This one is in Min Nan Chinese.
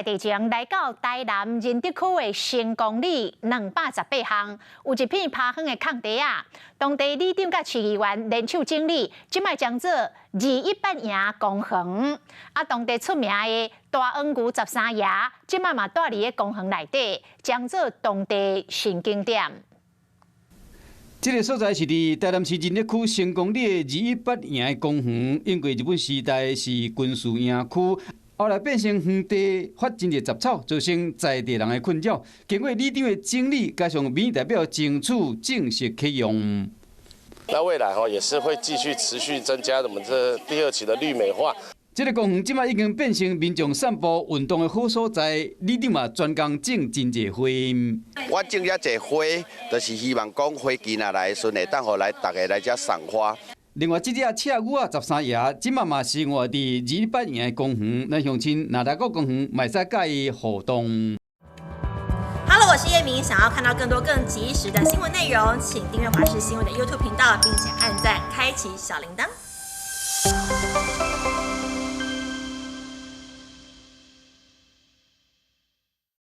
在地前來到台南仁德區的成功里218巷，有一片拋荒的空地仔，當地里長佮市議員聯手整理，這擺將做218營公園。啊，當地出名的大黃牛十三爺，這擺嘛蹛佇咧公園內底，將做當地新景點。這个所在是佇台南市仁德區成功里的218營的公園，因為日本時代是軍事營區，後來變成荒地，發真濟雜草，造成在地人的困擾。經過里長的整理，加上民意代表爭取，正式啟用。那未來吼也是會繼續持續增加我們這第二期的綠美化。這个公園這擺已經變成民眾散步運動的好所在，里長嘛專工種真濟花。我種遮濟花，就是希望講花季若來的時陣，會當予來逐家來遮賞花。另外，這隻赤牛仔十三爺，這擺嘛生活佇218營的公園，咱鄉親若來到公園，嘛會使佮伊互動。 Hello，我是葉明，想要看到更多更及時的新聞內容，請訂閱華視新聞的 YouTube 頻道，並且按讚，開啟小鈴鐺。